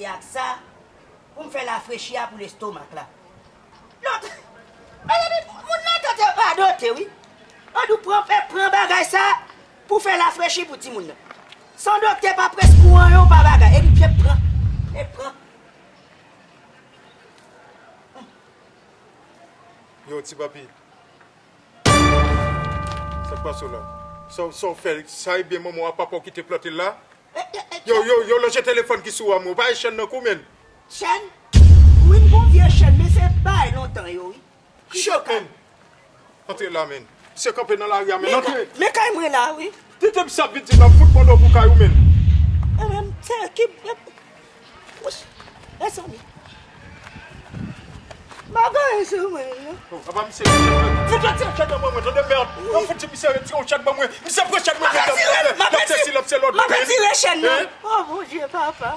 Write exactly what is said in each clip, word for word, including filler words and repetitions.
ak sa pou m fè lafrechi a pou lestomak la. Lòt, mezanmi, moun nan tante radote, wi. Andou pran, fè pran bagay sa pou fè lafrechi pou timoun nan. San doktè pa près kouran yo, pa bagay. Epi pye pran, e pran. Yo, ti papi. Sa k pase w la? Sa, sa w fè, sa e byen manman w ak papa w ki te plante l la? Yo, yo, yo, lonje telefòn ki sou ou a mwen. Ou pa wè chèn nan kou, menn? Chèn? Wi, m gon vye chèn, men se bagay lontan yo, wi. Chèn, menn. Antre la, menn. Se kanpe nan lari a, menn. Antre. Men kay mwen la, wi. Ti te m sa vin di nan fout pon do pou kay ou, menn. E menm, se ki, Wouch, mezanmi. M ap gade sou mwen, non. Oh, papa, misye retire chèn mwen. Fout retire chèn nan men mwen, tande, mèd. Nan fout ti misye retire yon chèn ban mwen. Misye pran chèn mwen, mèd. M ap retire, m ap retire, m ap retire chèn nan. Oh, Bondye, papa.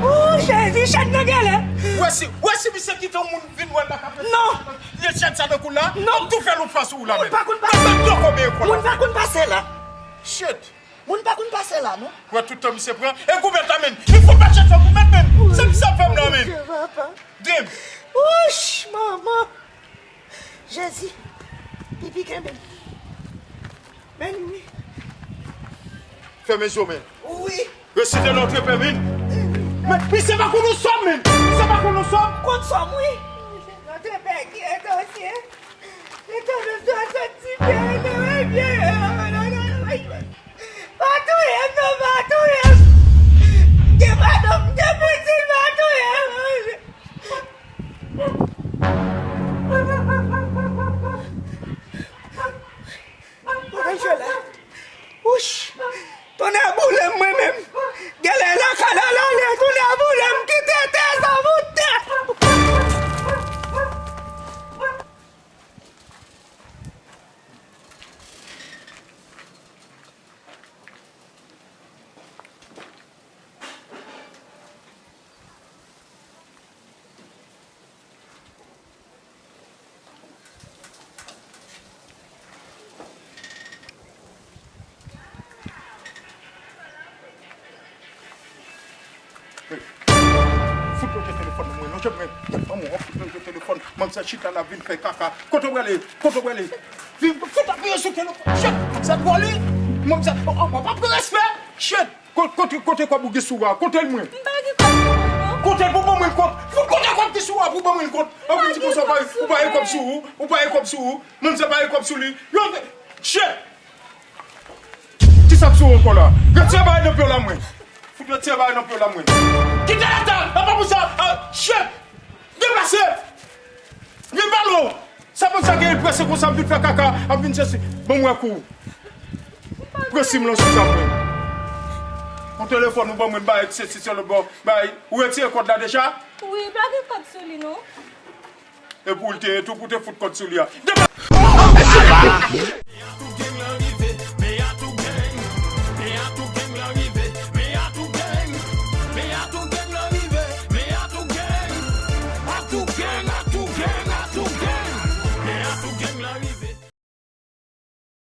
Oh, Jezi, chèn nan genlè. Wè si, wè si misye kite yon moun vin wè l la k ap fè. Non. Li chèn sa nan kou la. Non. Tou fè l yon fwa sou ou la, menm. Moun pa konn pase. Moun pa konn pase la. Shit. Moun pa konn pase la, non. Wè tout tan misye pran. E goumèt la, menn. Li fout pa chèche goumèt, menn. Se misye ap fè m la, menn. Dim. Wouch, manman. Jezi. Pipi kenbe m. Menn wi. Fèmen je w, menn. Wi. Resite non trepè, menn. Menn, misye pa konn yon sòm, menn. Misye pa konn yon sòm. Konn sòm, wi. Non trepè ki e dosye. E dosye sa ti pè, non, e byen. Pa touye m non, pa touye m. Gen madanm, gen pitit, pa touye m. Bagay jwe la. Wouch. Tonnè boule m mwen menm. Genlè lakay la l ale, tonnè boule m, kite tè sa pou tè. Fout lonje telefòn nan mwen, lonje mwen. Tèt manman w, fout lonje telefòn. Manzè chita la vin fè kaka. Kote w prale? Kote w prale? Vin fout apiye sou telefòn. Shit, manzè twò li. Manzè, oh, oh, papa, pran respè. Shit. Ko-, kote, kote kòb ou gen sou ou a? Kote l mwen? M pa gen kòb sou mwen, non. Kote l pou ban mwen kòb? Fout kote kòb ki sou ou a pou ban mwen kòb? Ou pa gen kòb sou mwen. Ou pa gen kòb sou ou? Ou pa gen kòb sou ou? Manzè pa gen kòb sou li. Yo, shit! Kisa k sou ou ankò la? Retire bagay nan pye w la mwen. Fout retire bagay nan pye w la mwen. Kite la ta! Apa pou sa? Ah, shit! Deplase! Vin ba non! Sa pou sa gen prese konsa, ap vin fè kaka, ap vin chèche. Ban mwen kou. Presi m lan sou sa mwen. Yon telefòn ou ban mwen, bay, se, se, se lòt bò. Bay, ou retire kòd la deja? Wi, pa gen kòd sou li, non. Epi w te ye tou pou te fout kòd sou li a. Depa-